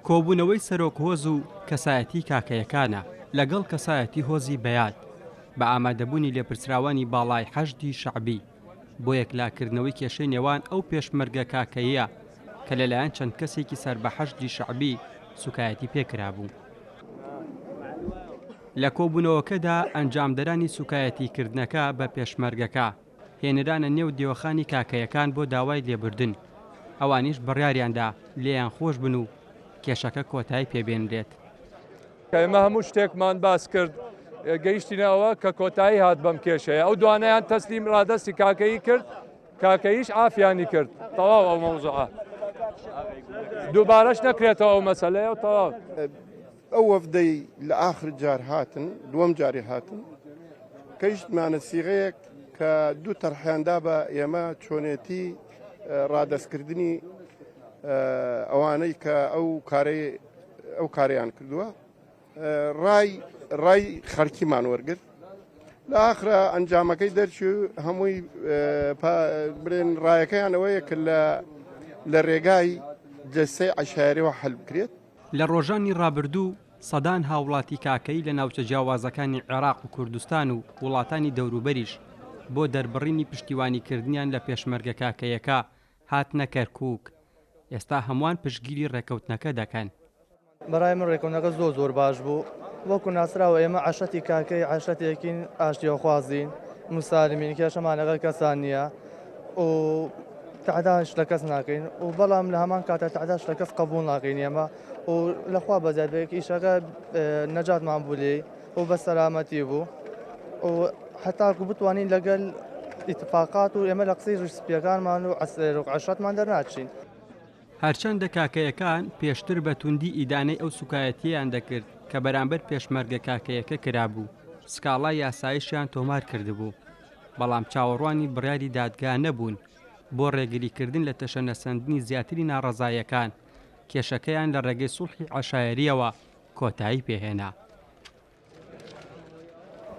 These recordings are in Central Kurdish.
کۆبوونەوەی سەرۆک هۆز و کەسایەتی کاکەیەکانە لەگەڵ کەسایەتی هۆزی بەیات بە ئامادەبوونی لێپرسراوانی باڵای حەشدی شەعبی بۆ یەکلاکردنەوەی کێشەی نێوان ئەو پێشمەرگە کاکەییە کە لەلایەن چەند کەسێکی سەر بە حەشدی شەعبی سوکایەتی پێکرابوو. لە کۆبوونەوەکەدا ئەنجامدەرانی سوکایەتیکردنەکە بە پێشمەرگەکە هێنرانە نێو دێوەخانی کاکەیەکان بۆ داوای لێبوردن، ئەوانیش بڕیاریاندا لێیان خۆش بن و کێشەکە کۆتایی پێبێنرێت. ئێمە هەموو شتێکمان باس کرد گەیشتینە ئەوە کە کۆتایی هات بەم کێشەیە ئەو دوانەیان تەسلیم ڕادەستی کاکەیی کرد کاکەییش عافیانی کرد تەواو ئەو مەوزوعە دووبارەش نەکرێتەوە ئەو مەسەلەیە و تەواو. ئەو وەفدەی لە ئاخر جار هاتن دووەم جاری هاتن کەیشتمانە سیغەیەک کە دوو تەرحیاندا بە ئێمە چۆنێتی ڕادەستکردنی ئەوانەی کە ئەو کارەی ئەو کاریان کردووە ڕای ڕای خەڵکیمان وەرگرت لە ئاخرا ئەنجامەکەی دەرچوو هەمووی برێن ڕایەکەیان ئەوەیە کە لە لە ڕێگای جەسەی عەشایەرەوە حەل بکرێت. لە ڕۆژانی ڕابردوو سەدان هاوڵاتی کاکەیی لە ناوچە جیاوازەکانی عێراق و کوردستان و وڵاتانی دەوروبەریش بۆ دەربڕینی پشتیوانیکردنیان لە پێشمەرگە کاکەیەکە هاتنە کەرکووک، ئێستا هەمووان پشتگیری ڕێککەوتنەکە دەکەن. بەڕای من ڕێکەونەکە زۆر زۆر باش بوو وەکو ناسراوە ئێمە عەشرەتی کاکەی عەشرەتێکین ئاشتیەخوازین مسالمین کێشەمان لەگەڵ کەسان نییە و تەعداش لە کەس ناکەین و بەڵام لە هەمان کاتە تەعداش لە کەس قبول ناکەین ئێمە و لەخوا بەزیاد بێک ئیشەکە نەجاتمان بوو لێی و بە سەلامەتی بوو و هەتاکو بتوانین لەگەل ئیتفاقات و ئێمە لە قسەی ڕیش سپیەکانمان و عەشرەتمان دەرناچین. هەرچەندە کاکەیەکان پێشتر بە توندی ئیدانەی ئەو سوکایەتییەیان دەکرد کە بەرامبەر پێشمەرگە کاکەیەکە کرابوو، سکاڵای یاساییشیان تۆمار کردبوو، بەڵام چاوەڕوانی بڕیاری دادگا نەبوون بۆ ڕێگریکردن لە تەشەنەسەندنی زیاتری ناڕەزاییەکان، کێشەکەیان لە ڕێگەی سوڵحی عەشایەرییەوە کۆتایی پێهێنا.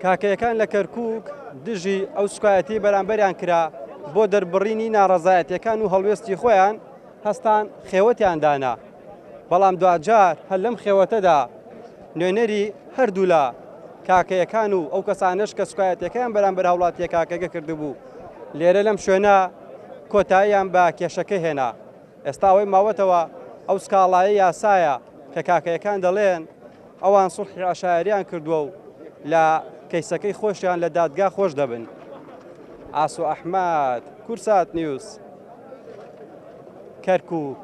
کاکەیەکان لە کەرکووک دژی ئەو سوکایەتیەی بەرامبەریان کرا بۆ دەربڕینی ناڕەزایەتیەکان و هەڵوێستی خۆیان هەستان خێوەتیان دانا بەڵام دواجار هەر لەم خێوەتەدا نوێنەری هەردوولا کاکەیەکان و ئەو کەسانەش کە سوکایەتەکەیان بەرامبەر هاوڵاتیە کاکەکە کردبوو لێرە لەم شوێنە کۆتاییان بە کێشەکە هێنا ئێستا ئەوەی ماوەتەوە ئەو سکاڵایە یاسایە کە کاکەیەکان دەڵێن ئەوان سوڵحی عەشایەریان کردووە و لە کەیسەکەی خۆشیان لە دادگا خۆش دەبن. ئاسۆ ئەحمەد، کورسات نیوز، کەرکووک.